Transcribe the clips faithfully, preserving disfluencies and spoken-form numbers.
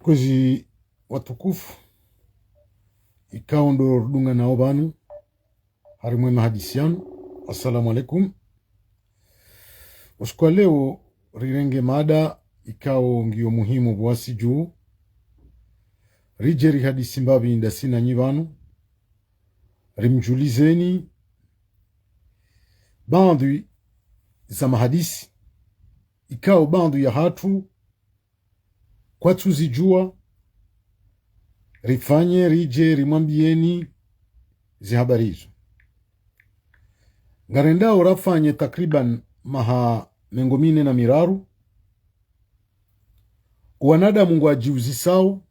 Kwezi watukufu, ikao ndo ridunga nao pvanu harimwa ye mahadisi yanu, assalamu alaikum. Usiku wa leo rirenge mada ikao ngiyo muhimu pvwasi dju, ridje rihadisi mbapvi ndasi nanyi pvanu, rimdjulizeni baadhwi za mahadisi ikao baadhwi ya hatru kwatsuzidjuwa, rifanye ridje rimwambiyeni ze habari izo. Ngarendao rafanye takriban maha mengo mine na miraru, wanadamu ngwadjiuzisao,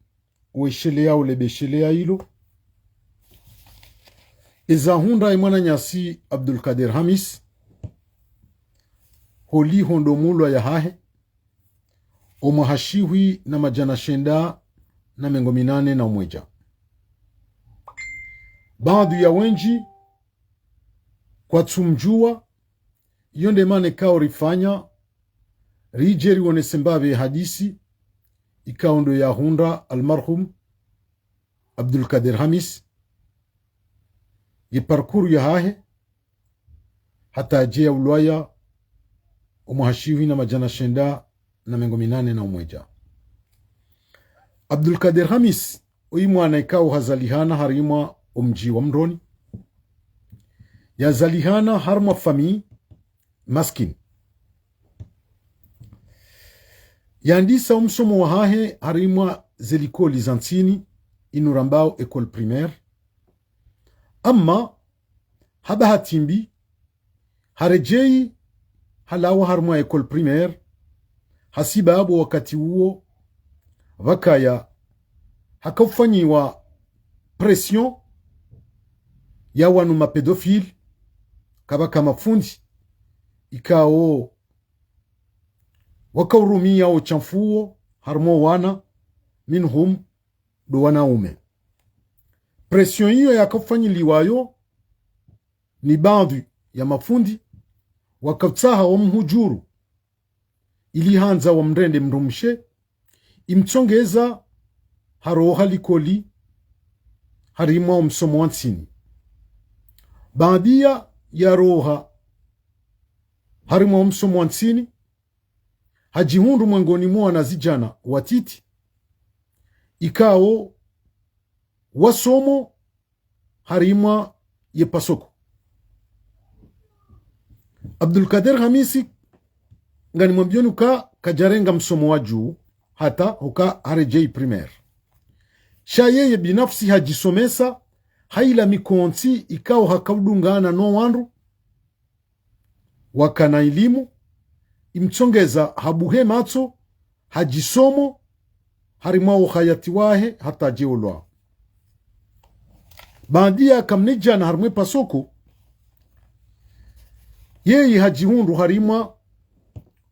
wesheleyao le besheleya ilo. Eza hundra ye mwananyasi Abdulkader Hamis, holiho ndo mulwa yahahe, omwaha shihwi na madjana shenda na mengo minane na umwedja. Baadhwi ya wendji kwatsumdjuwa, iyo nde mana ikao rifanya, ridje riwonese mbapvi hadisi ikao ndo yahundra almarhum Abdulkader Hamis, ye parcours yahahe, hata yadje yaulwaya omwaha shihwi na madjana shenda na mengo minane na umwedja. Abdulkader Hamis, oyi mwana ikao hazalihana harimwa omdji wa Mroni, yazalihana harimwa famille maskini. Yandisa omsomo wahahe harimwa ze likoli za ntsini, inu rambao école primaire. Amma, ha bahati mbi, haredjeyi halawa harimwa école primaire, hasibabu wakati uwo pvakaya hakaufanyiwa pression ya wanu ma pédophiles, kapvaka mafundi ikao wakaurumiya oshamfuo harimwa owana, minhum, ndo wanaume. Pression iyo yakaufanyiliwayo ni baadhwi ya mafundi, wakautsaha wamhujuru ili handza wamrende mdrumshe, imtsongeza haroha likoli harimwa omsomo wa ntsini. Baada ya roha harimwa omsomo wa ntsini, hadjihundru mwengoni mwa wanazidjana watiti ikao wasomo harimwa ye Pasoko. Abdulkader Hamisi, nganimwambiyoni uka kadjarenga msomo wa juu hata huka haredjeyi primaire. Sha yeye binafsi hadjisomesa ha ila mikontsi ikao hakaudungana no wandru wakana ilimu, imtsongeza habuhe matso, hadjisomo harimwa ohayati wahe hata djeulwa. Baada ya kamnidjana harimwa e Pasoko, yeye hadjihundru harimwa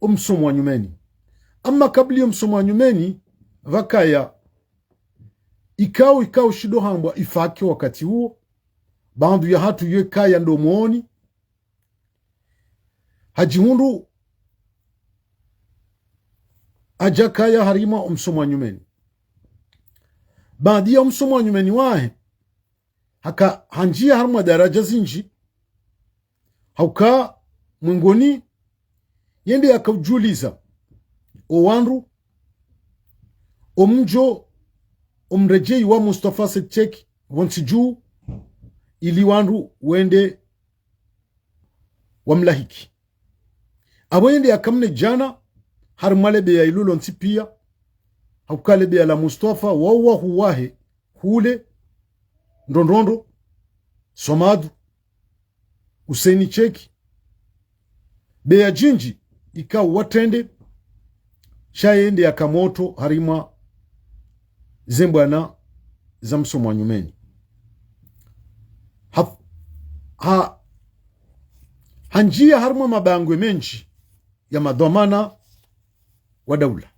omsomo wa nyumeni. Amma kabla yo msomo wa nyumeni, pvakaya ikao, ikao shindo hambwa ifake wakati uwo, baadhwi ya hatru yo ikaya ndo moni, hadjihundru hadjakaya harimwa omsomo wa nyumeni. Baada ya omsomo wa nyumeni wahe, haka handjia harimwa daraja zindji, hauka mwengoni yende yakaudjuliza owandru omdjo omredjeyi wa Mustafa Said Cheikh pvontsi juu, ili wandru wende wamlahiki. Apvo yende yakamnidjana harimwa lebeya ilo lontsi piya, hauka lebeya la Mustafa wao wahuu wahe hule, Ndrondrondo, Somadu, Hussein Cheikh, beya djindji ikao watrende, sha yende yaka motro harimwa ze mbwana za msomo wa nyumeni. Ha, ha, handjia harimwa mabangwe mendji ya madhwamana wa daula.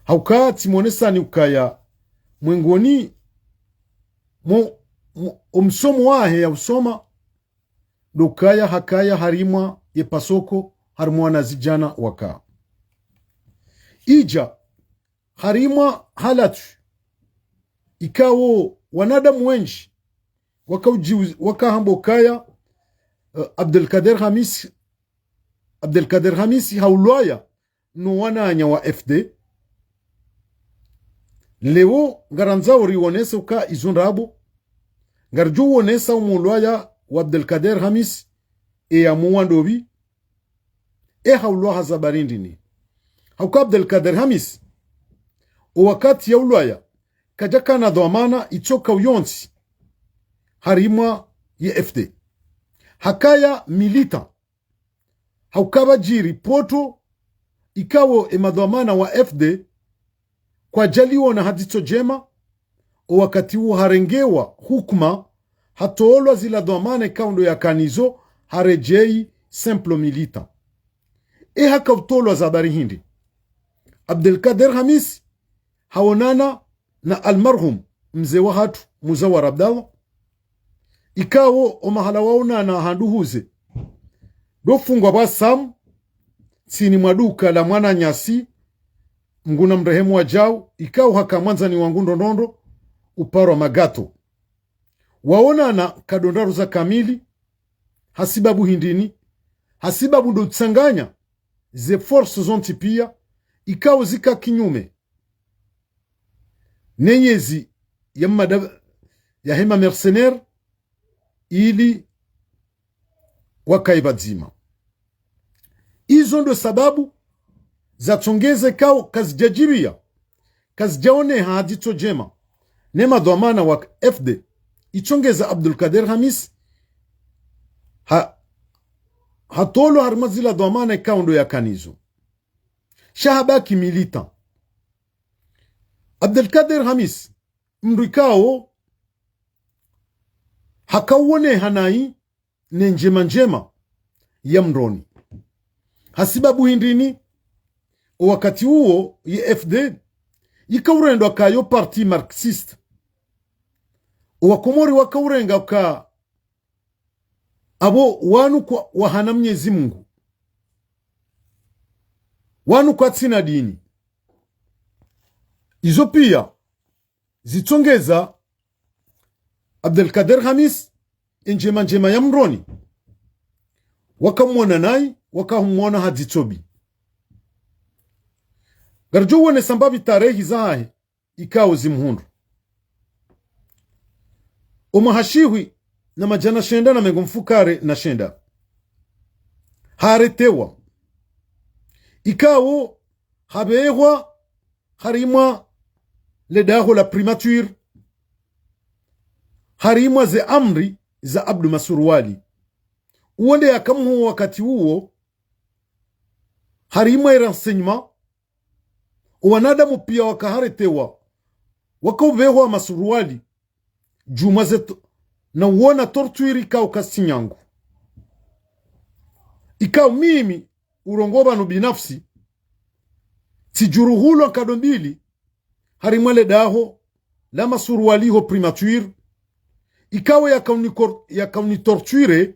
Hauka tsi monesani ukaya mwengoni mo, mo, omsomo wahe yausoma, ndo ukaya hakaya harimwa ye Pasoko, harimwa wanazidjana waka. Idja, harimwa halatwi ikao wanadamu wendji waka udjiu-, waka hamba ukaya, eh, Abdelkader Hamis, Abdelkader Hamis haulwaya no wananya wa F D. Leo ngarandzao riwonese uka izo ndrabo. Ngaridjo uwonesa umulwaya wa Abdelkader Hamis, e ya muwa ndopvi, e haulwa ha sababu hindri ni. Hauka Abdelkader Hamis, o wakati yaulwaya, kadjakana dhwamana itsoka uyontsi harimwa ye F D. Hakaya militant. Hauka pvadjiri poto ikao e madhwamana wa F D kwadjaliona ha dzitso ndjema, o wakati uwo harengewa hukuma, hatolwa zila dhwamana ikao ndo yakanazo, haredjei simple militant. E haka utolwa sababu hindri. Abdelkader Hamis haonana na almarhum mze wahatru Muzawar Abdallah, ikao o mahala waonana handru huze ndo fungwa pvwa Sam, ntsini mwa duka la mwananyasi, Mngu namrehemu wajau, ikao haka mwandzani wangu ndrondrondro, uparwa Magato. Waonana nkado ndraru za kamili. Hasibabu hindri ni? Hasibabu ndo utsanganya ze force zontsi pia, ikao zika kinyume ne yezi ya mmada yahe ma mercenaires, ili wakaye pvadzima. Izo ndo sababu zatsongeza ikao kazidjadjiriya, kazidjaoneha ha dzitso ndjema ne madhwamana wa F D, itsongeza Abdelkader Hamis ha, hatolwa harimwa zila dhwamana ikao ndo yakanazo. Sha habaki militant. Abdelkader Hamis, mndru ikao haka uoneha nayi ne ndjema ndjema ya Mroni. Hasibabu hindri ni? O wakati uwo ye F D yika urendwa kayo parti marxiste. O Wakomori waka urenga ka apvo wanu kwa, wahana Mnyezi Mungu. Wanu kwatsina dini. Izo pia zitsongeza Abdelkader Hamis, e ndjema ndjema ya Mroni. Waka mwona nayi, waka humwona ha dzitso mbi. Ngaridjo uwonesa mbapvi tarehi zahahe ikao zimhundru. O mwaha shihwi na madjana shenda na mengo mfukare na shenda, haretewa. Ikao habehwa harimwa le daho la primature, harimwa ze amri za Abdu Masuruwali. Uwo nde yaka mhuu wakati uwo, harimwa e renseignement, o wanadamu pia waka haretewa, waka ubehwa masuruwali, djumwa ze to-, na uona torture ikao kastsi nyangu. Ikao mimi, urongoa pvanu binafsi, tsidjuruhulwa nkado mbili, harimwa le daho la masuruwali ho primature, ikao yaka uni kor-, yaka uni torture,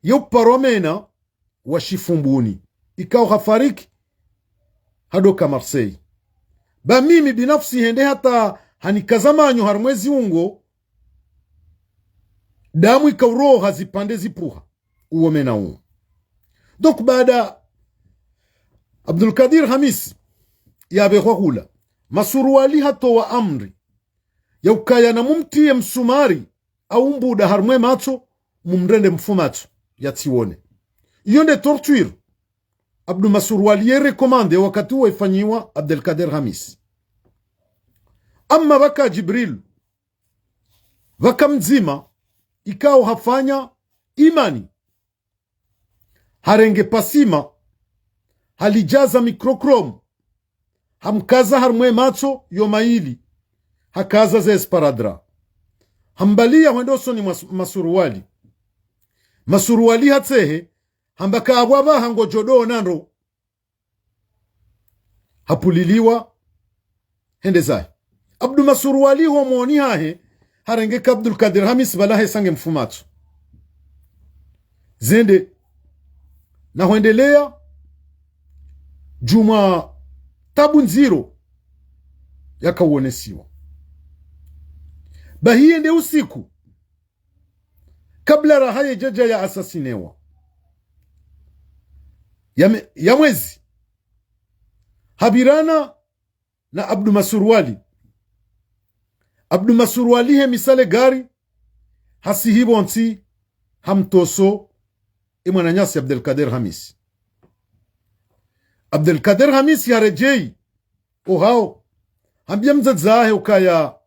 yo uparwa mena wa Shifumbuni, ikao hafariki hadoka Marseille. Ba mimi binafsi hende hata hanikaza manyo harimwa e ziungo, damu ikauroha zipvandre zipvuha, uwo mena uwo. Donc, baada Abdulkadir Hamis yabehwa hula, Masuruwali hatowa amri ya ukaya namumtriye msumari au mbuda harimwa e matso, mumrende mfumatso, yatsiwone. Iyo nde torture Abdu Masuruwali ye recommandé wakati uwo ifanyiwa Abdelkader Hamis. Amma pvaka Djibril, pvaka mdzima, ikao hafanya imani, harenge pasima, halidjaza microchrome, hamkaza harimwa e matso yo mayili, hakaza ze esparadrap. Hambaliya hwende osoni mwa Mas-, Masuruwali. Masuruwali hatsehe, hamba ka apvo apvaha ngodjo doona ndro. Hapvuliliwa, hende zahe. Abdu Masuruwali ho moni hahe, harenge ka Abdulkadir Hamis pvala hesa nge mfumatso. Zende, na hwendeleya, djumwa tabu ndziro, yakawonesiwa. Bahi yende usiku, kabla raha ye djadja ya assassinewa, ya me-, ya mwezi, hapvirana na Abdu Masuruali. Abdu Masuruali hemisa le gari, hasihi pvontsi, hamtoso e mwananyasi Abdelkader Hamis. Abdelkader Hamis haredjeyi ohao, hambia mdzadze wahe ukaya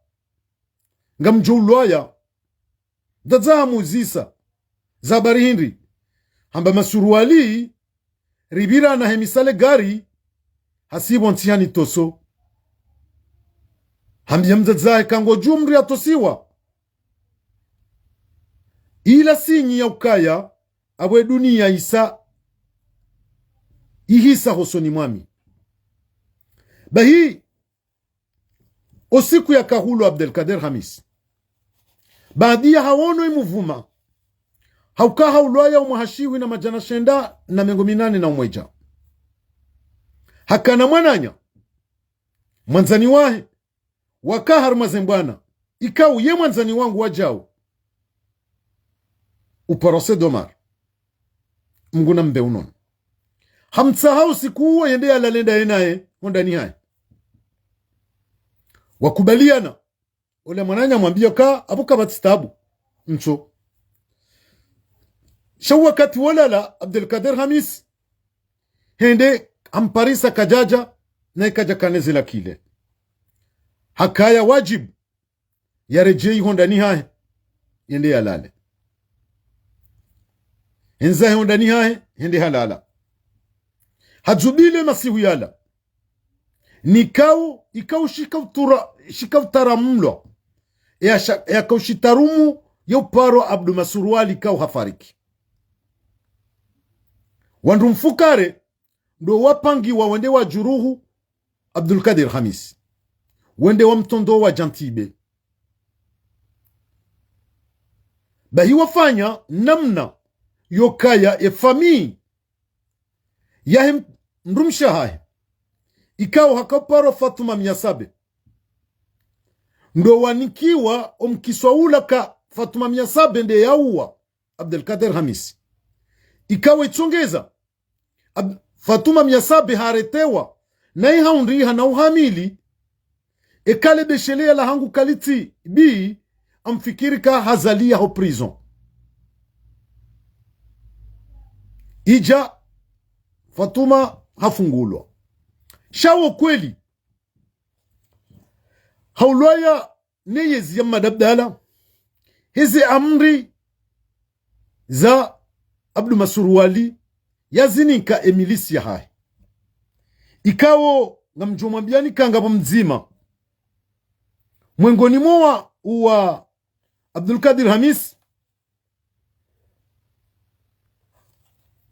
ngamdjo ulwaya. Mdzadze wahe hamuzisa za habari hindri, hamba Masuruali ripvirana hemisa le gari, hasihi pvontsi hanitoso. Hambia mdzadze wahe ka ngodjuo mdru yatosiwa. Ila sinyi ya ukaya apvo e duniya isa ihisa hosoni mwami. Bahi, o siku yakahulwa Abdelkader Hamis, baadi ya hawono imuvuma, hauka haulwaya omwaha shihwi na madjana shenda na mengo minane na umwedja. Hakana mwananya, mwandzani wahe, waka harumwa ze mbwana, ikao ye mwandzani wangu wadjau, uparwa Said Omar, Mngu nambe unono. Hamtsaha usiku uwo yende yalale ndaye naye hondani hahe. Wakubaliana. Ola mwananya hamwambia ka apvo kapvatsi tabu. Ntso. Sha wakati wolala, Abdelkader Hamis hende hamparisa kadjadja, naye kadja kana ze la clé. Hakaya wadjibu yaredjeyi hondani hahe, yende yalale. Hendza he hondani hahe, hende halala. Hadzubile masihu yala. Nikao, ikao shika utura-, shika utaramlwa. Eya sha-, yakao shitarumu ye uparwa Abdu Masuruali ikao hafariki. Wandru mfukare ndo wapangiwa wende wadjuruhu Abdulkadir Hamis. Wende wamtrondowa djantibe. Bahi wafanya namna yokaya e famille yahe mdrumshe hahe, ikao haka uparwa Fatuma Miyasabe, ndo wanikiwa omkiswa ula ka Fatuma Miyasabe nde yauwa Abdelkader Hamis. Ikao itsongeza, Ab-, Fatuma Miyasabe haretewa, naye haundriha na uhamili, eka le beshelea la hangu kalitsi bi, amfikiri ka hazalia ho prison. Idja Fatuma hafungulwa. Sha wo kweli, haulwaya ne yezi ya Mmadi Abdala, heze amri za Abdu Masuruwali yazinika emilisi yahahe. Ikao ngamdjo mwambiani ka ngapvo mdzima mwengoni mwa wa, wa Abdulkadir Hamis,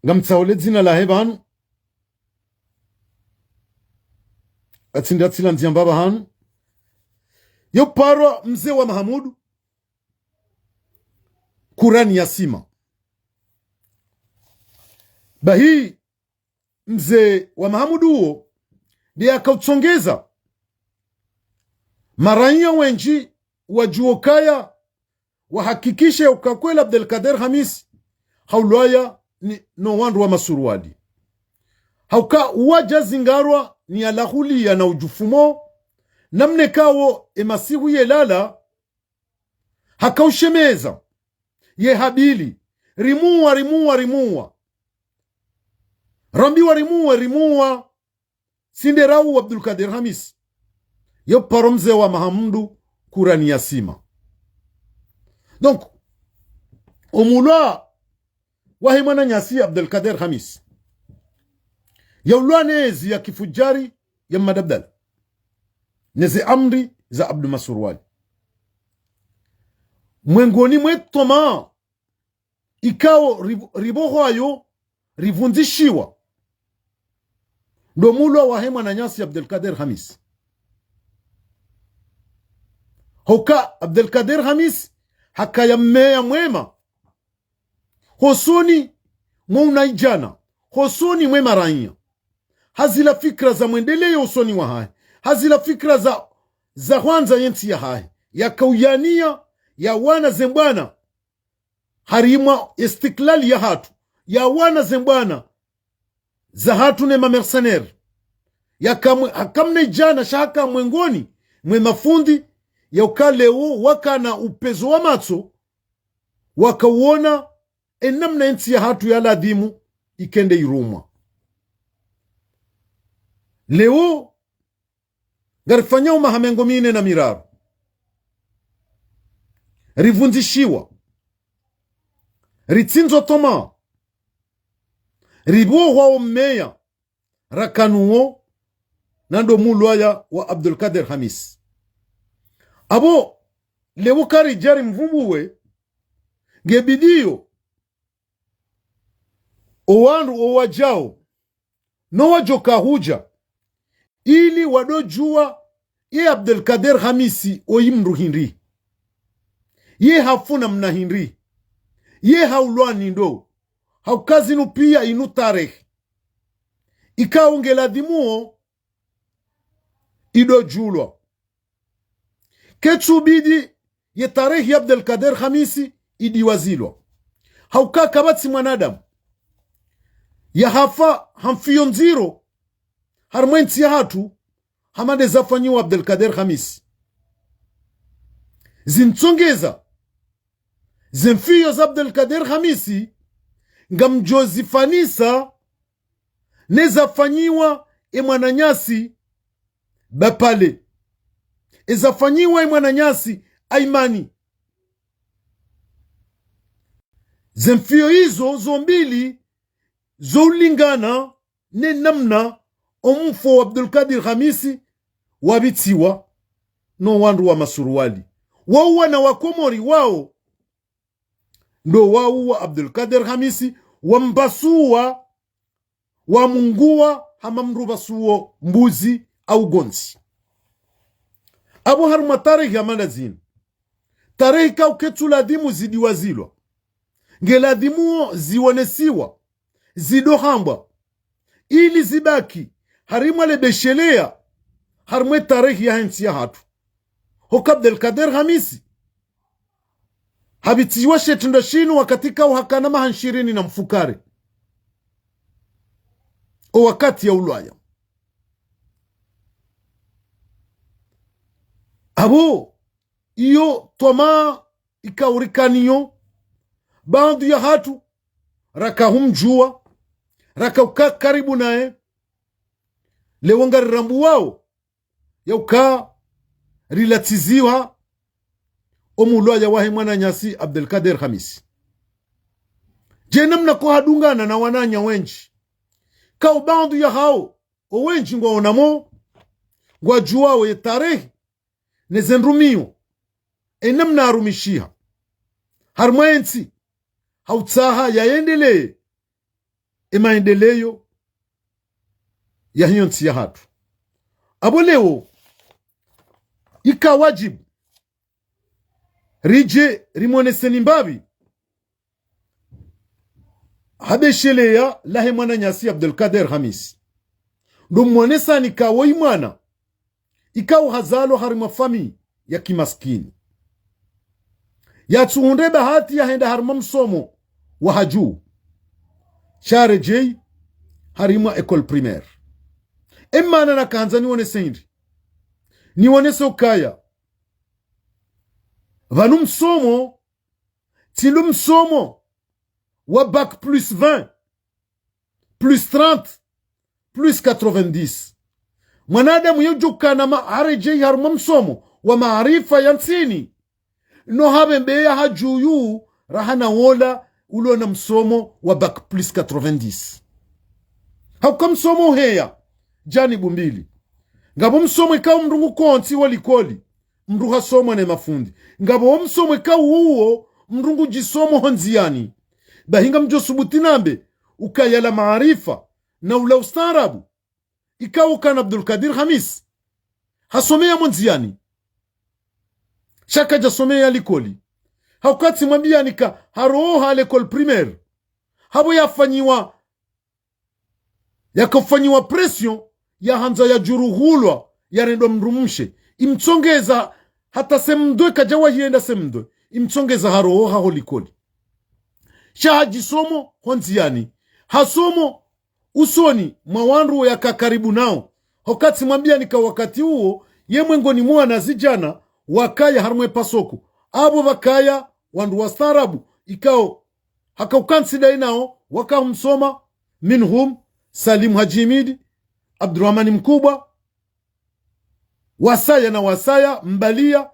ngamtsahao le dzina lahe pvanu, atsinde atsilandziya mbapvi hanu, yo uparwa Mze wa Mahamudu, Kurani ya Sima. Bahi Mze wa Mahamudu uwo, nde yaka utsongeza maraiya wendji wadjuwe ukaya wahakikishe uka kweli Abdelkader Hamis haulwaya ni, no wandru wa Masuruwali. Hauka uwadja zingarwa ni yalahuliya na udjufumo, namna ikao emasihu yelala, haka ushemeza, ye habili, rimuwa, rimuwa, rimuwa. Rambiwa rimuwe, rimuwa. Sinde rauwa Abdulkader Hamis, yo uparwa Mze wa Mahamudu, Kurani ya Sima. Donc, omulwa wahe mwananyasi Abdelkader Hamis, yaulwa nezi ya kifujari ya Mmadi Abdala, neze amri za Abdu Masuruwali. Mwengoni mwe toma ikao ri-, ribohwayo, rivundzishiwa, ndo mulwa wahe mwananyasi Abdelkader Hamis. Hoka Abdelkader Hamis hakaya mmeya mwema hosoni mwa unaidjana, hosoni mwe maraiya. Hazila fikira za mwendeleyo usoni wahahe. Hazila fikira za za hwandza yentsi yahahe, yakauyaniya yawana ze mbwana harimwa istiklali yahatru, yawana ze mbwana zahatru ne mamercenaires. Yakamwe, hakamne djana sha haka mwengoni mwe mafundi yauka leo wakana upezo wa matso, wakawona enamna entsi yahatru yaladhimu ikende irumwa. Leo ngarifanyao maha mengo mine na miraru, rivundzishiwa, ritsindzwa toma, rivohwa omeya rakanuwo, na ndo mulwaya wa Abdulkader Hamis. Apvo leo karidja rimvumbuwe, ngebidiyo owandru owadjao no wadjoka hudja, ili wadodjuwa ye Abdulkader Hamisi oyi mndru hindri, ye hafu namna hindri, ye haulwa ni ndo, hauka zinu piya inu tarehi ikao ngeladhimuo idodjulwa. Ketsubidi ye tarehi ya Abdulkader Hamisi idiwazilwa. Hauka kapvatsi mwanadamu yahafa ha mfiyo ndziro harimwa entsi yahatru hama nde zafanyiwa Abdulkader Hamisi. Zintsongeza, ze mfiyo za Abdulkader Hamisi ngamdjozifanisa ne zafanyiwa e mwananyasi Bapale, e zafanyiwa e mwananyasi Aimani. Ze mfiyo izo zo mbili zo ulingana ne namna omfo wa Abdulkader Hamisi wapvitsiwa no wandru wa masuruwali. Wauwa na Wakomori wao ndo wauwa Abdulkader Hamisi, wambasuwa, wamunguwa hama mndru pvasuwo mbuzi au gondzi. Apvo harimwa tarehi hama nda zinu, tarehi ikao ketsuladhimu zidiwazilwa, ngeladhimuo ziwonesiwa, zidohambwa, ili zibaki harimwa lebesheleya harimwa e tarehi yahe ntsi yahatru. Hoka Abdulkader Hamisi hapvitsiwa she trendwa shinu wakati ikao hakana maha nshirini na mfukare, o wakati yaulwaya. Apvo iyo twamaa ikao rikaniyo, baandhu yahatru raka humdjuwa, raka uka karibu naye, leo ngarirambuwao yauka rilatsiziwa omulwaya wahe mwananyasi Abdulkader Hamisi. Dje namna ko hadungana na wananya wendji, ikao baandhu yahao owendji ngwaonamo, ngwadjuwao ye tarehi ne ze ndrumiyo, enamna arumishiha harimwa entsi, hautsaha yaendeleye e maendeleyo yahe iyo ntsi yahatru. Apvo leo ika wajibu ridje rimoneseni mbapvi ha besheleya lahe mwananyasi Abdulkader Hamisi. Ndo mwonesani ka woyi mwana ikao hazalwa harimwa famiyi ya kimaskini, yatsuhundre bahati yahenda harimwa msomo wa hadju, sha haredjeyi harimwa école primaire. Emana nakahandza niwonese hindri? Niwonese ukaya pvanu msomo tsi ndo msomo wa bac plus vingt, plus trente, plus quatre-vingt-dix. Mwanadamu yedjukana ma-, haredjeyi harumwa msomo wa maarifa ya ntsini, no hapvembeya hadju yu raha na wola ulona msomo wa bac plus quatre-vingt-dix. Hauka msomo uheya janibu mbili. Ngapvo msomo ikao mndru ngu kontsi wa likoli, mndru hasomwa ne mafundi. Ngapvo wo msomo ikao uwo mndru ngudjisomo ho ndziyani. Bahi ngamdjo subuti nambe ukaya la maarifa na ula ustaarabu ikao ukana Abdulkader Hamis hasomeya mo ndziyani, sha kadjasomeya likoli. Hauka tsi mwambiyani ka haroha l'école primaire, hapvo yafanyiwa, yakafanyiwa pression, yahandza yadjuruhulwa, yarendwa mndru mshe. imtsongeza, hata semdwe kadjawahi enda semdwe, imtsongeza haroho haho likoli. Sha hadjisomo ho ndziyani, hasomo usoni mwa wandru yaka karibu nao. Hokati mwambiyani ka wakati uwo, ye mwengoni mwa wanazidjana wakaya harumwa ye pasoko. Apvo pvakaya wandru wastaarabu, ikao haka ukantsi dayi nao, waka humsoma, minhum, Salim Hadji Himidi, Abdurahmani Mkubwa, wasaya na wasaya, Mbaliya,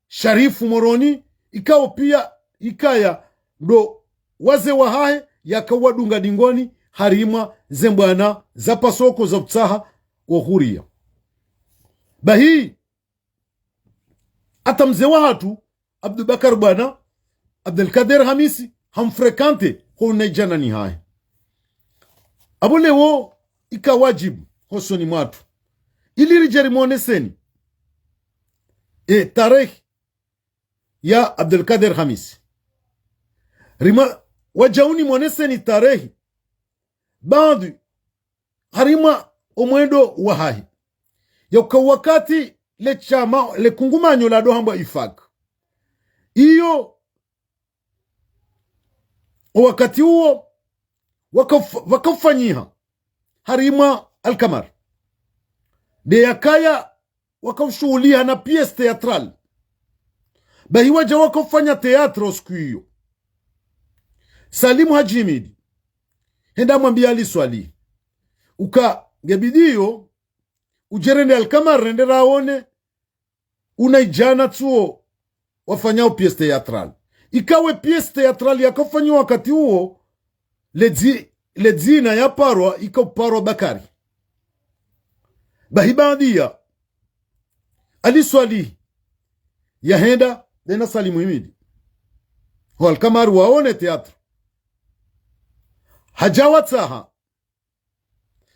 Sharifu Moroni, ikao piya ikaya ndo wazee wahahe, yaka uwadunga dingoni harimwa ze mbwana za pasoko za utsaha wo huriya. Bahi, hata mze wahatru, Abdubakar Bwana, Abdelkader Hamisi, hamfréquenté ho unayidjana ni hahe. Apvo leo ika wadjibu hosoni mwatru, ili ridje rimoneseni e tarehi ya Abdelkader Hamisi. Rima, wadjauni moneseni tarehi, baadhwi harimwa omwendo wahahe. Yauka wakati le shama, le kungumanyo lado hambwa IFAK. Iyo, o wakati uwo, wakaf-, wakafanyiha harimwa Alkamar. Nde yakaya wakaushuhuliha na pièce théâtrale. Bahi wadja wakafanya théâtre o siku iyo. Salim Hadji Himidi hende hamwambiya Ali Swalihi uka ngebidiyo udje rende Alkamar rende raone unayidjana tsuwo wafanyao pièce théâtrale. Ikawo pièce théâtrale yakafanyiwa wakati uwo, le dzi-, le dzina yaparwa, ikauparwa Bakari. Bahi baadhiya, Ali Swalihi yahenda, nde na Salim Himidi, ho Alkamar waone théâtre. Hadja watsaha,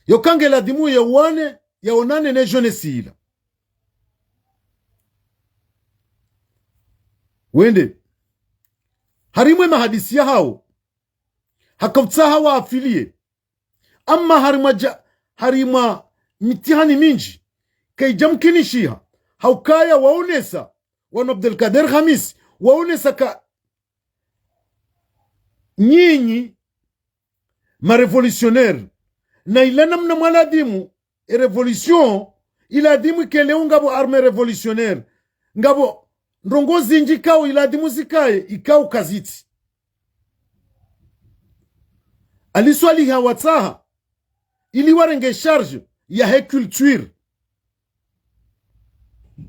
yauka nge ladhimu yawane, yaonane ne jeunesse ila. Wende, harimwa e mahadisi yahawo, hakautsaha wa affilié. Amma harimwa dja-, harimwa mitihani mindji, kayidja mkinishiha, haukaya waonesa, wanu Abdelkader Hamisi, waonesa ka nyinyi ma révolutionnaire. Na ila namna mwaladhimu e révolution, iladhimu ike leo ngapvo armée révolutionnaire. Ngapvo ndrongo zindji ikao iladhimu zikaye, ikao kazitsi. Ali Swalihi hawatsaha, ili warenge charge yahe culture.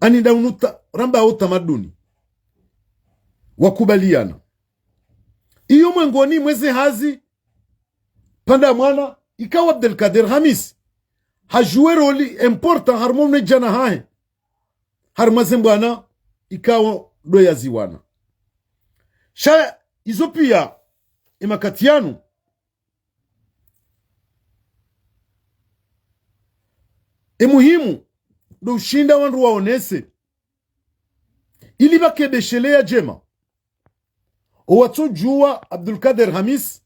Ani nda unu ta-, ramba utamaduni. Wakubaliana. Iyo mwengoni mweze hazi, pvanda mwana, ikao Abdelkader Hamisi hajoué rôle important harimwa unayidjana hahe, harimwa ze mbwana ikao ndo yaziwana. Sha izo piya, e makati yanu, e muhimu ndo ushinda wandru waonese, ili pvake besheleya djema, owatsodjuwa Abdelkader Hamisi,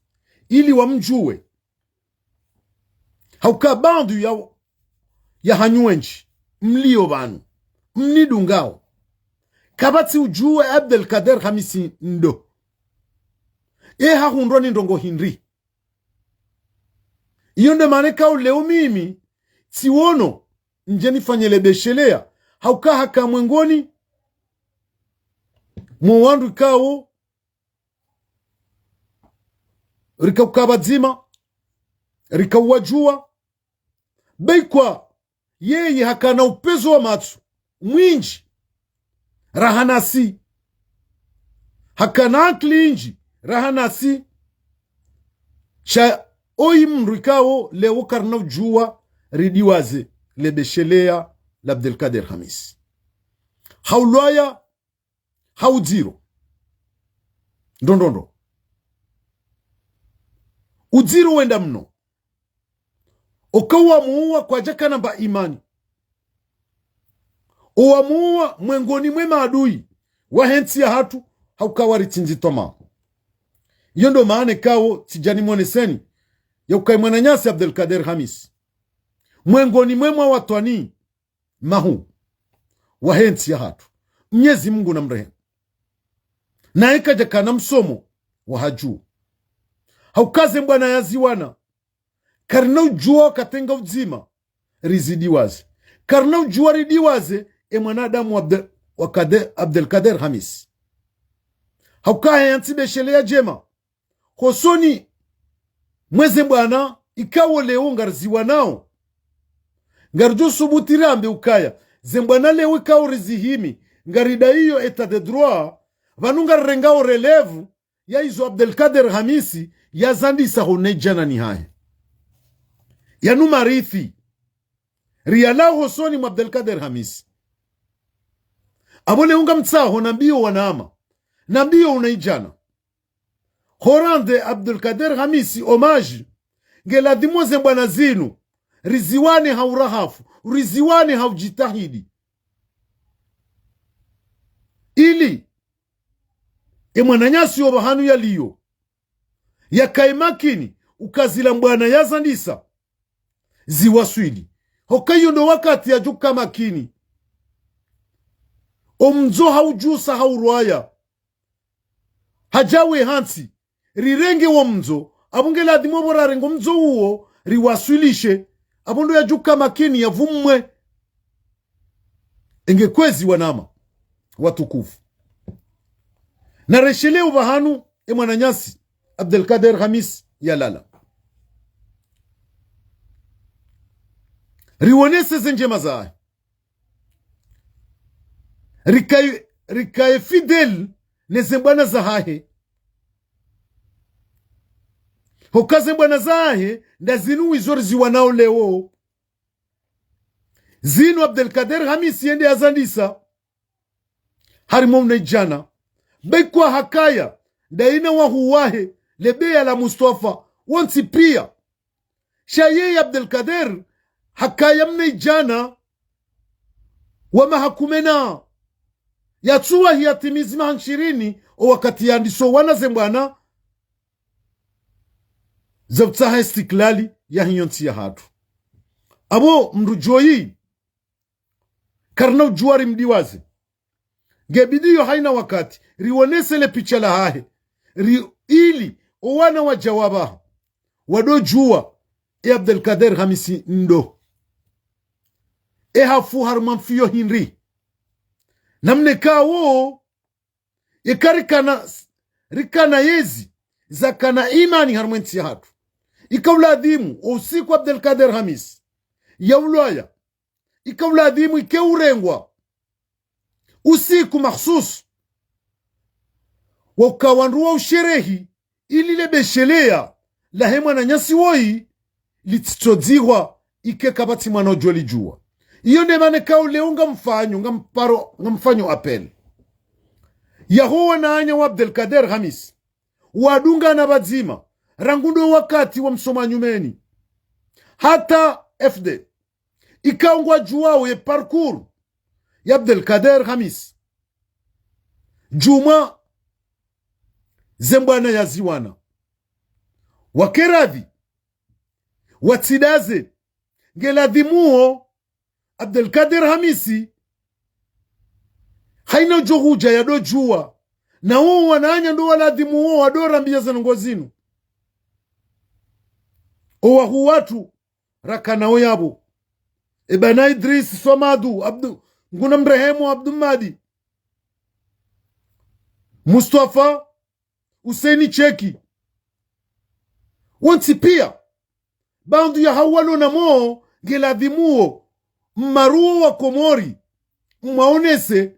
ili wamdjuwe. Hauka baadhwi ya, yahanyu wendji mliyo pvanu, mnidungao, kapvatsi udjuwa Abdelkader Hamisi ndo. E hahundrwa ni ndrongo hindri. Iyo nde mana ikao leo mimi, tsiwono ndje nifanye le besheleya, hauka haka mwengoni mwa wandru ikao rikauka pvadzima, rikauwadjuwa. Be ikwa yeye hakana upezo wa matso mwindji raha nasi, hakana akili indji raha nasi. Sha oyi mndru ikao leo karina udjuwa ridiwaze le besheleya la Abdelkader Hamisi. Haulwaya ha udziro. Ndo, ndo, ndo. Udziro wenda mno. Oka wamuwa kwadjakana mba imani. Owamuwa mwengoni mwe maadui wahe ntsi yahatru, hauka waritsindzi toma. Iyo ndo maana ikao tsidja nimwoneseni, yauka e mwananyasi Abdelkader Hamisi, mwengoni mwe mwa watwani mahu, wahe ntsi yahatru. Mnyezi Mungu namrehemu. Naye kadjakana msomo wa hadju. Hauka ze mbwana yaziwana, karina udjuwa wakati nga udzima rizidiwaze. Karina udjuwa ridiwaze e mwanadamu Abdel, wa Kader, Abdelkader Hamis. Hauka heyantsi besheleya djema hosoni mwe ze mbwana ikao leo ngariziwanao. Ngaridjo subuti rambe ukaya ze mbwana leo ikao rizihimi, ngaridaiyo état de droit, pvanu ngarirengao relève ya izo Abdelkader Hamisi yazandisa ho ne djana ni hahe. Yanu marithi riyalao hosoni mwa Abdelkader Hamisi. Apvo leo ngamtsaho nambiyo wanama, nambiyo unaidjana, ho rendre Abdelkader Hamisi hommage, ngeladhimu ze mbwana zinu riziwane ha urahafu, riziwane ha udjitahidi, ili e mwananyasi opvahanu yaliyo yakaye makini uka zila mbwana yazandisa ziwaswili. Hoka iyo ndo wakati yadjuka makini. Omdzo haudjusa haurwaya, hadjawe hantsi, rirenge wo mdzo. Apvo ngeladhimu pvo rarenge omdzo uwo riwaswilishe. Apvo ndo yadjuka makini yavumwe. Enge kwezi wanama watukufu, nareshelee opvahanu e mwananyasi Abdelkader Hamis yalala. Riwonese ze ndjema zahe. Rikaye, rikaye fidèle ne ze mbwana zahahe. Hoka ze mbwana zahahe nda zinu wizo riziwanao leo. Zinu Abdelkader Hamisi yende yazandisa harimwa unaidjana. Be kwa hakaya nda ina wahuu wahe, le beya la Mustafa, wontsi piya. Sha yeye Abdelkader hakaya mnaidjana wa maha kume na yatsuwahi yatimizi maha nshirini o wakati yandiso wana ze mbwana za utsaha istiklali yahe iyo ntsi yahatru. Apvo mndru djoyi karina udjuwa rimdiwaze. Ngebidiyo haina wakati riwonese le picha lahahe, ri, ili owana wadja wapvaha wado djuwa e Abdelkader Hamisi ndo. E hafu harimwa mfiyo hindri. Namna ikao eka rikana, rikana yezi zakana imani harimwa entsi yahatru, ikauladhimu o usiku Abdelkader Hamis yaulwaya, ikauladhimu ike urengwa usiku makhsusu wa uka wandru wausherehi, ili le besheleya lahe mwananyasi woyi litsitsodzihwa, ike kapvatsi mwana udjo lidjuwa. Iyo nde mana ikao leo ngamfanyo, ngamparo, ngamfanyo appel yaho wananya wa Abdelkader Hamis, wadungana pvadzima rangu ndo wakati wa msomo wa nyumeni hata F D, ikao ngwadjuwao ye parcours ya Abdelkader Hamis djumwa ze mbwana yaziwana. Wake radhi watsidaze, ngeladhimuo Abdelkader Hamisi haina udjo hudja yado djuwa. Na wo wananya ndo waladhimuo wado rambiya ze ndrongo zinu. O wahuu watru rakana wo yapvo. E bwana Idris Swamadu, Abdu, Mngu namrehemu, Abdu Mmadi, Mustafa, Hussein Cheki. Wontsi piya, bandu ya hawalo na mo, ngeladhimuo mmaruo wa Komori mwaonese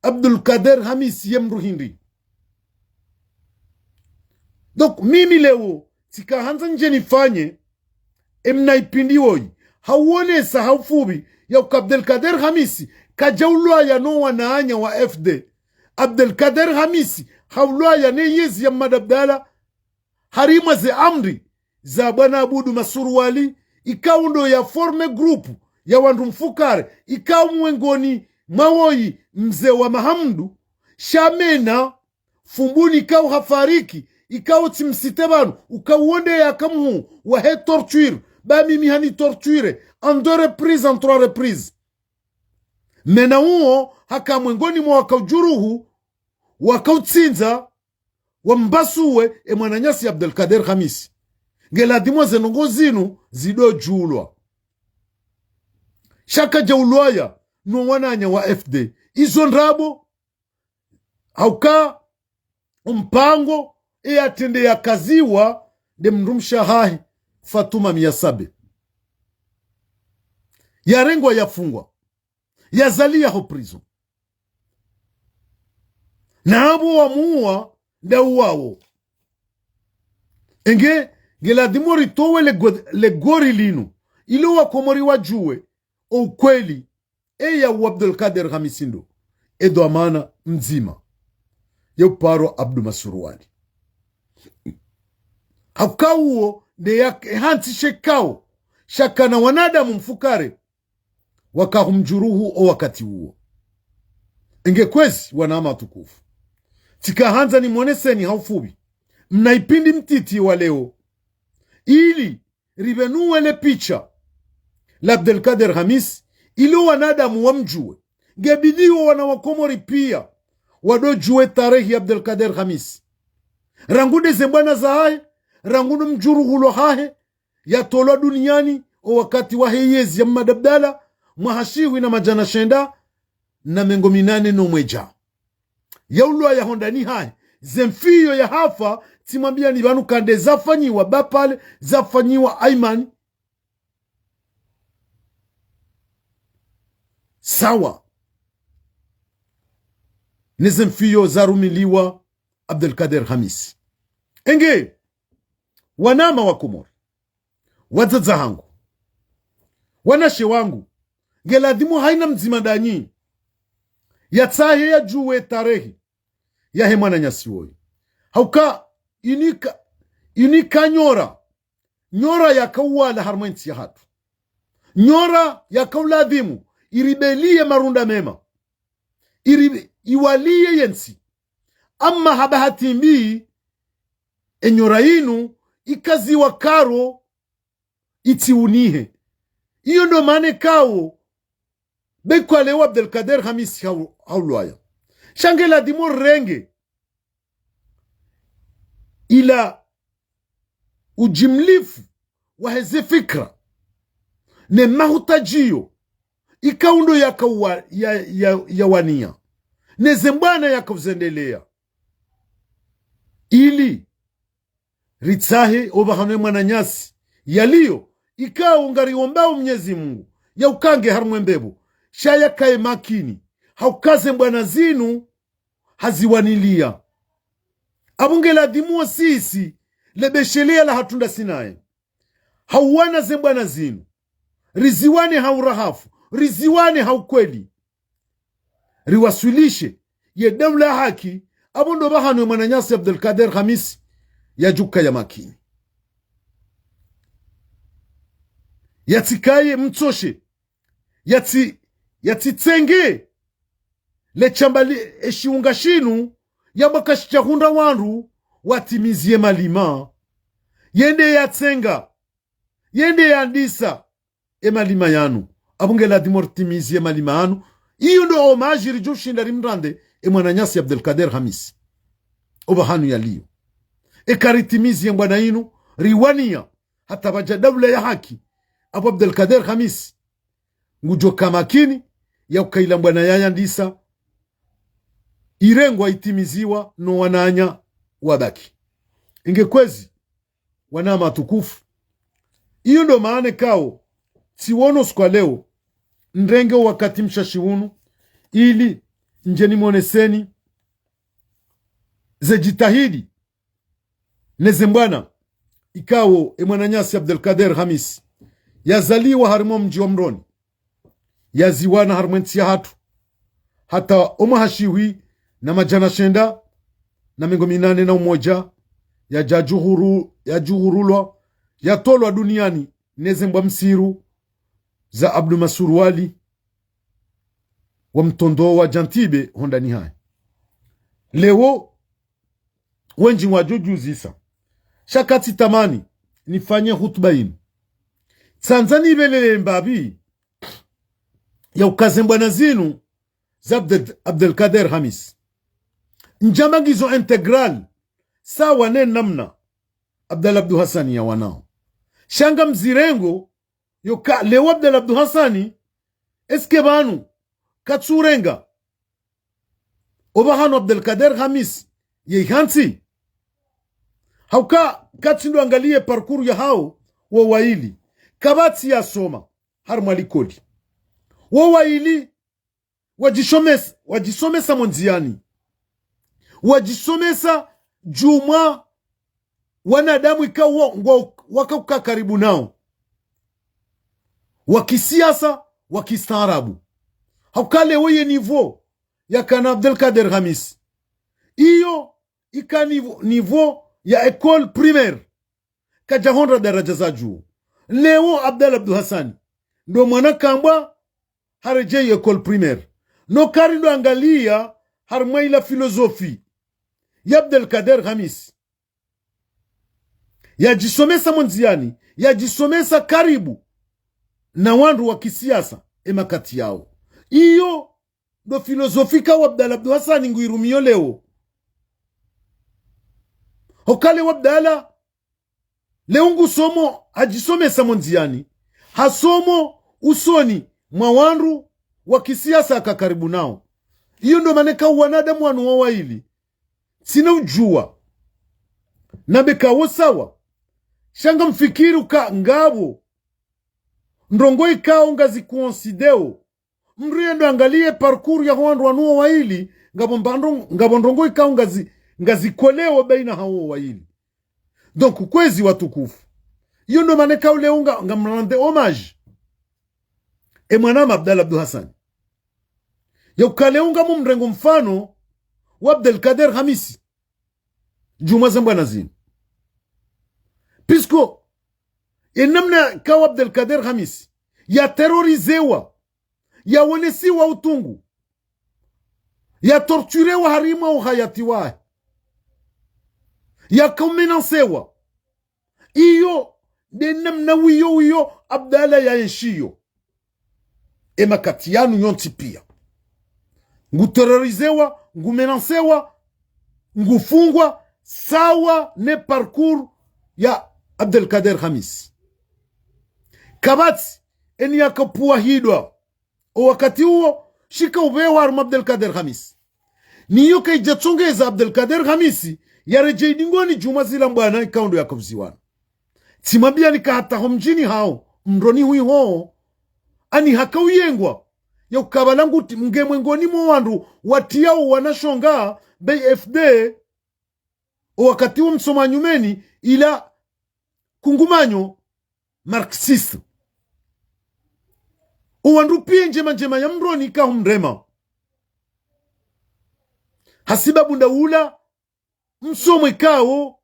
Abdelkader Hamisi ye mndru hindri. Donc, mimi leo, tsika handza ndje nifanye, emna ipindi woyi, hauonesa haufupvi ya uka Abdelkader Hamisi kadja ulwaya no wananya wa F D. Abdelkader Hamisi haulwaya ne yezi ya Mmadi Abdallah, harimwa ze amri za bwana Abudu Masuruwali, ikao ndo ya forme groupe ya wandru mfukare, ikao mwengoni mwa woyi mze wa Mahamudu, sha mena Fumbuni ikao hafariki, ikao tsimsite pvanu, ukao wo nde yaka mhuu wahe torture, ba mimi hani torture en deux reprises, en trois reprises. Mena uwo haka mwengoni mwa wakaudjuruhu, wakautsindza, wambasuwe e mwananyasi Abdelkader Hamis. Ngeladhimu ze ndrongoo zinu zidodjulwa. Sha kadjaulwaya no wananya wa F D. Izo ndrabo, hauka umpango, e yatrende yakaziwa nde mdrumshe wahahe, Fatuma Miyasabe. Yarengwa yafungwa. Yazaliya ho prison. Na apvo wamuwa ndauwawo. Enge, ngeladhimu ritowe le go-, le gori linu. Ili owakomori wadjuwe o ukweli. Eya u Abdelkader Hamis ndo e dhwamana mdzima ya uparo Abdu Masuruwali. Hauka uwo nde ya hantsishe kao, sha kana wanadamu mfukare wakahumdjuruhu o wakati uwo. Enge kwezi, wanama watukufu, tsikahandza nimoneseni ha ufupvi mna ipindi mtiti wa leo, ili rivenuwe le picha la Abdelkader Hamis, ili owanadamu wamdjuwe. Ngebidiwo wana wa Komori pia wadodjuwe tarehi ya Abdelkader Hamis. Rangu nde ze mbwana zahahe, rangu no mdjuruhulwa hahe, yatolwa duniani o wakati wahe yezi ya Mmadi Abdallah, mwaha shihwi na madjana shenda na mengo minane no mwedja. Yaulwaya ho ndani hahe, ze mfiyo yahafa, tsimwambiyani pvanu ka nde zafanyiwa Bapale, zafanyiwa Aimani. Sawa ne ze mfiyo zarumiliwa Abdelkader Hamis. Enge, wanama wa Komori, wadzadze hangu, wanashe wangu, ngeladhimu haina mdzima ndanyi yatsahe yadjuwe tarehi yahe mwananyasi woyi. Hauka inika, inika nyora, nyora yakauwala harumwa entsi yahatru. Nyora yakauladhimu iribeliye marunda mema, iri, iwaliye yentsi. Ama ha bahati mbi, enyora inu ikaziwa karo itsiunihe. Iyo ndo maana kao bekwale wa Abdelkader Hamis hau-, haulwaya. Sha ngeladhimu renge ila ujimlifu wahe ze fikra ne mahutajiyo ikao ndo yakauwa-, ya, ya, yawaniya, ne ze mbwana yakauzendeleya. Ili ritsahe opvahanu e mwananyasi yaliyo, ikao ngariombao Mnyezi Mungu yaukange harumwa e mbepvo, sha yakaye makini, hauka ze mbwana zinu haziwaniliya. Apvo ngeladhimu wo sisi, le besheleya lahatru ndasi naye, hauwana ze mbwana zinu, riziwane ha urahafu, riziwane ha ukweli, riwaswilishe ye daula ya haki. Apvo ndo pvahanu e mwananyasi Abdelkader Hamis yadjukaya makini, yatsikaye mtsoshe, yatsi, yatsitsenge le shamba li, eshiunga shinu, yamba kashitsahundra wandru watimiziye malima. Yende yatsenga, yende yandisa e malima yanu. Apvo ngeladhimu ritimiziye malima yanu. Iyo ndo hommage ridjoshinda rimrande e mwananyasi Abdelkader Hamis opvahanu yaliyo. Eka ritimiziye mbwana inu riwaniya, hata pvadja daula ya haki, apvo Abdelkader Hamis ngudjoka makini yauka ila mbwana yayandisa irengwa itimiziwa no wananya wabaki. Inge kwezi, wanama watukufu, iyo ndo maana kao tsiwono siku wa leo nrenge o wakati mshashi unu, ili ndje nimoneseni ze jitihadi ne ze mbwana ikao e mwananyasi Abdelkader Hamis yazaliwa harimwa mdji wa Moroni, yaziwana harimwa entsi yahatru, hata omwaha shihwi na madjana shenda na mengo minane na umodja, yadja djuhuru-, yadjuhurulwa, yatolwa duniani ne ze mbwa msiru za Abdu Masuruwali wa mtondo wa Djantibe hondani hahe. Leo wendji ngwadjo djuzisa. Sha katsitamani nifanye hutuba inu tsandza nipvelele mbapvi ya uka ze mbwana zinu za Abdel-, Abdelkader Hamis, ndjama ngizo intégrale, sawa ne namna Abdallah Abdou Hassani yawanao. Sha ngamzirengo, yo ka leo Abdallah Abdou Hassani, est-ce que pvanu katsurenga opvahanu Abdelkader Hamis ye ihantsi? Hauka katsindo angaliye parcours yahao wo waili, kapvatsi yasoma harumwa likoli. Wo waili wadjisomesa, wadjisomesa mo ndziani. Wadjisomesa djumwa wanadamu ikao ngwa, wakauka karibu nao, wa kisiasa, wa kistaarabu. Hauka leo ye niveau yakana Abdelkader Hamis, iyo ika niveau, niveau ya école primaire, kadjahondra daraja za juu. Leo Abdallah Abdou Hassani ndo mwana kambwa haredjei école primaire. No karindo angaliya harumwa ila philosophie ya Abdelkader Hamis, yadjisomesa mo ndziani, yadjisomesa karibu na wandru wa kisiasa emakati yao. Iyo ndo philosophie ikao Abdallah Abdou Hassani nguirumiyo leo. Hauka leo Abdallah leo ngusomo, hadjisomesa mo ndziani, hasomo usoni mwa wandru wa kisiasa aka karibu nao. Iyo ndo mana ikao wanadamu wanu wo waili, tsina udjuwa nambe kawo sawa. Sha ngamfikiri uka ngapvo ndrongoo ikao ngazi coïncideo. Mndru yendo angaliye parcours yaho wandru wanu wo waili, ngapvo mbandro-, ngapvo ndrongoo ikao ngazi, ngazi koleo baina hawo wo waili. Donc, kwezi watukufu, iyo ndo mana ikao leo nga, ngamrendre hommage e mwanama Abdallah Abdou Hassani, ya uka leo ngamumrengo mfano wa Abdelkader Hamis djumwa ze mbwana zinu. Puisque e namna ikao Abdelkader Hamis yaterrorisewa, yaonesiwa utungu, yatorturewa harumwa uhayati wahe, yakamenasewa. Iyo nde namna wiyo, wiyo Abdallah yaenshiyo emakati yanu yontsi pia. Nguterrorisewa, ngumenasewa, ngufungwa, sawa ne parcours ya Abdelkader Hamis. Kapvatsi eni yakapvuwa hidwa o wakati uwo, shika upvewa harumwa Abdelkader Hamis. Niyo kaidjatsongeza Abdelkader Hamis yaredjei dingoni djumwa zila mbwana ikao ndo yakapvuziwana. Tsimwambiyani ka hata ho mdjini hao, mndroni hwiho, ani hakauyengwa, ya uka pvala nguti mnge mwengoni mwa wandru watiyao wanashonga, be F D, o wakati wo msomo wa nyumeni, ila kungumanyo marxiste. O wandru pia ndjema ndjema ya mndroni kahumrema. Hasibabu nda ula msomo ikao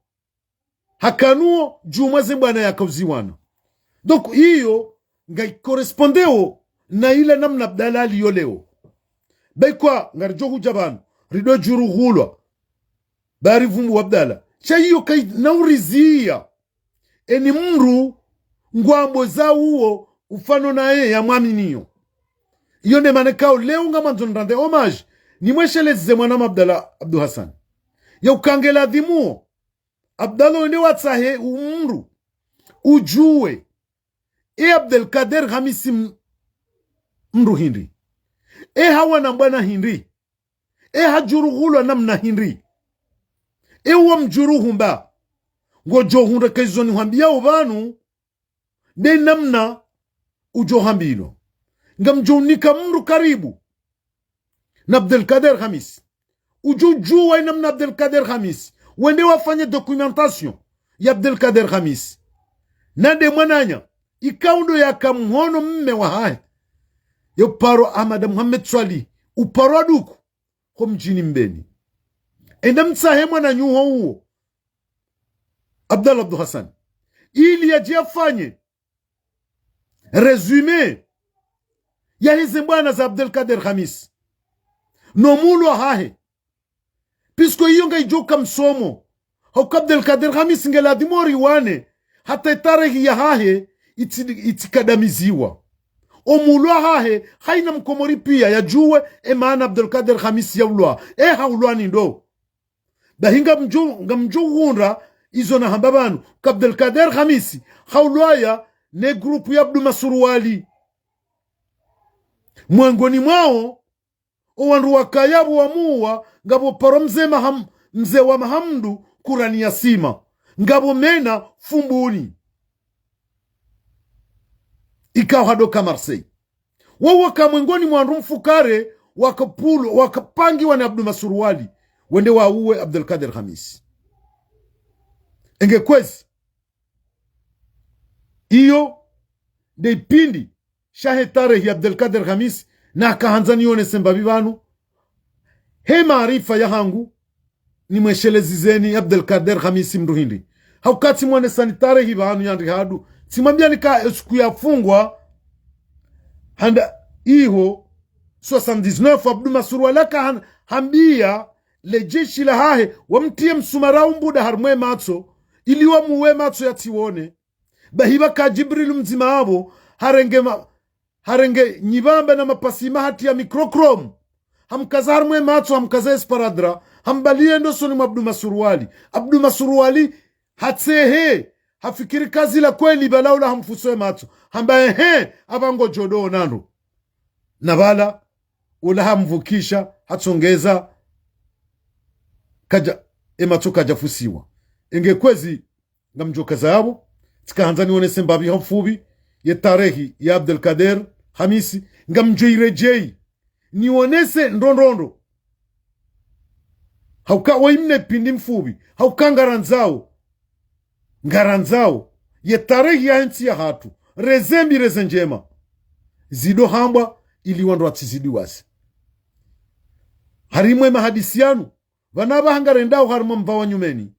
hakanuo djumwa ze mbwana yakapvuziwana. Donc, iyo ngai correspondeo na ila namna Abdallah aliyo leo. Baikwa ngaridjo hudja pvanu, ridjo djuruhulwa, bari vumbu wa Abdallah. Sha iyo kaina uriziya eni mndru ngwambo za uwo ufano naye yamwaminiyo. Iyo nde mana ikao leo ngamwandzo nirendre hommage, nimwesheleze mwanama Abdallah Abdou Hassani, ya uka nge ladhimuo Abdallah wende watsahe umndru udjuwe e Abdelkader Hamis m-, mndru hindri, e hawana mbwana hindri, e hadjuruhulwa namna hindri, e wamdjuruhu mba. Ngodjo hundra ka izo nihwambiyao pvanu nde namna udjo hambilwa. Ngamdjo unika mndru karibu na Abdelkader Hamis, udjo udjuwa inamna Abdelkader Hamis, wende wafanye documentation ya Abdelkader Hamis. Na nde mwananya ikao ndo yaka mhono mme wahahe, yo uparwa Ahmada Mohamed Soilihi, uparwa Duku, ho mdjini Mbeni. Enda mtsahe mwananyaho uwo, Abdallah Abdou Hassani, ili yadje yafanye résumé yaheze mbwana za Abdelkader Hamis no mulo wahahe. Puisque iyo ngaidjo uka msomo, hauka Abdelkader Hamis nge ladhimu riwane hata itarehi yahahe itsi-, itsikadamiziwa. Omulwa hahe, hayina mkomori piya yadjuwe, emaana Abdulkader Khamis yaulwa. E haulwa ni ndo. Bahi ngamdjo, ngamdjo hundra izo nahamba pvanu. Ka Abdulkader Khamis, haulwaya ne groupe ya Abdu Masuruwali. Mwengoni mwawo, owandru wakaya pvo wamuwa, ngapvo paro mze Maham-, mze wa Mahamudu Kurani ya Sima. Ngapvo Mena Fumbuni. Ikao hadoka Marseille. Wawo waka mwengoni mwa wandru mfukare wakapulwa, wakapangiwa ni Abdu Masuruwali. Wende wauwe Abdulkader Khamis. Enge kwezi. Iyo, nde ipindi, shahe tarehi ya Abdulkader Khamis, nakahandza niyonese mbapvi pvanu. He maarifa yahangu, nimweshelezizeni Abdulkader Khamis mndru hindri. Hauka tsimwonesani tarehi pvanu yandri hadu. Tsimwambiyani ka esiku yafungwa, handa iho, soixante-dix-neuf, Abdu Masuruwali aka han-, hambiya, le jeshi lahahe, wamtriye msumari umbuda harimwa ematso, ili wamuwe matso yatsiwone. Bahi pvaka Djibril mdzima apvo, harenge ma-, harenge nyibamba na mapasi mahati ya microchrome. Hamkaza harimwa ematso, hamkaza esparadrap, hambaliye ndosoni mwa Abdu Masuruwali. Abdu Masuruwali, hatsehe, hafikiri kazila kweli pvala ula hamfuso ematso. Hamba ehe, apva ngodjo ndo onandro. Na pvala, ula hamvukisha, hatsongeza, kadja, ematso kadjafusiwa. Enge kwezi, ngamdjo kaza yapvo, tsikahandza nionese mbapvi ha ufupvi, ye tarehi ya Abdulkader Khamis, ngamdjo iredjeyi, nionese ndrondrondro. Hauka waimne pindi mfupvi, hauka ngarandzao, ngarandzao, ye tarehi ya entsi yahatru, reze mbi reze ndjema, zido hambwa ili wandru watsizidi wasi. Harimwa emahadisi yanu, pvanu pvaha ngarendao harimwa mva wa nyumeni.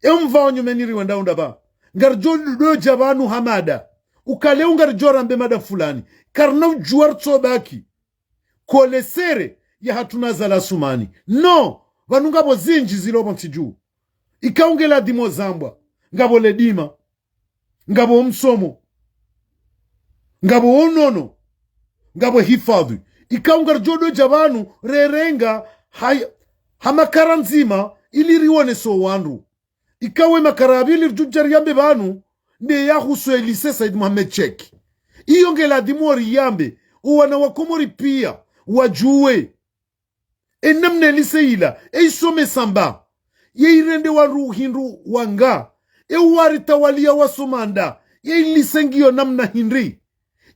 E mva wa nyumeni riwendao ndapvi? Ngaridjo dodja pvanu ha mada. Uka leo ngaridjo rambe mada fulani. Karina udjuwa ritsobaki. Kolesere yahatru na zala sumani. No, pvanu ngapvo zindji zilo pvo ntsi dju. Ikao nge ladhimu zambwa. Ngapvo ledima. Ngapvo omsomo. Ngapvo onono. Ngapvo hifadhwi. Ikao ngaridjo dodja pvanu rerenga ha, ha makara ndzima ili riwonese owandru. Ikao emakara ya pvili ridjo dja riyambe pvanu, nde yahusu e lycée Said Mohamed Cheikh. Iyo nge ladhimu riyambe, owana wa Komori piya, wadjuwe. Enamna e lycée ila, eisomesa mba, yeirende wandru hindru wanga, ewaritawaliya wasoma nda, ye lycée ngiyo namna hindri.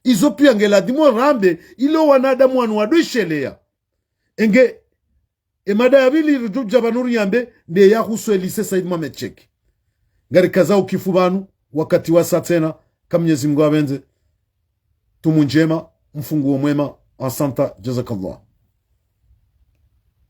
Izo piya nge ladhimu rambe, ili owanadamu wanu wadwesheleya. Enge, emada ya pvili ridjo dja pvanu riyambe, nde yahusu e lycée Said Mohamed Cheikh. Ngarikaza ukifu pvanu, wakati wasa tsena, ka Mnyezi Mngu yapvendze, tumu ndjema, mfunguo mwema, asanta, jazakallah.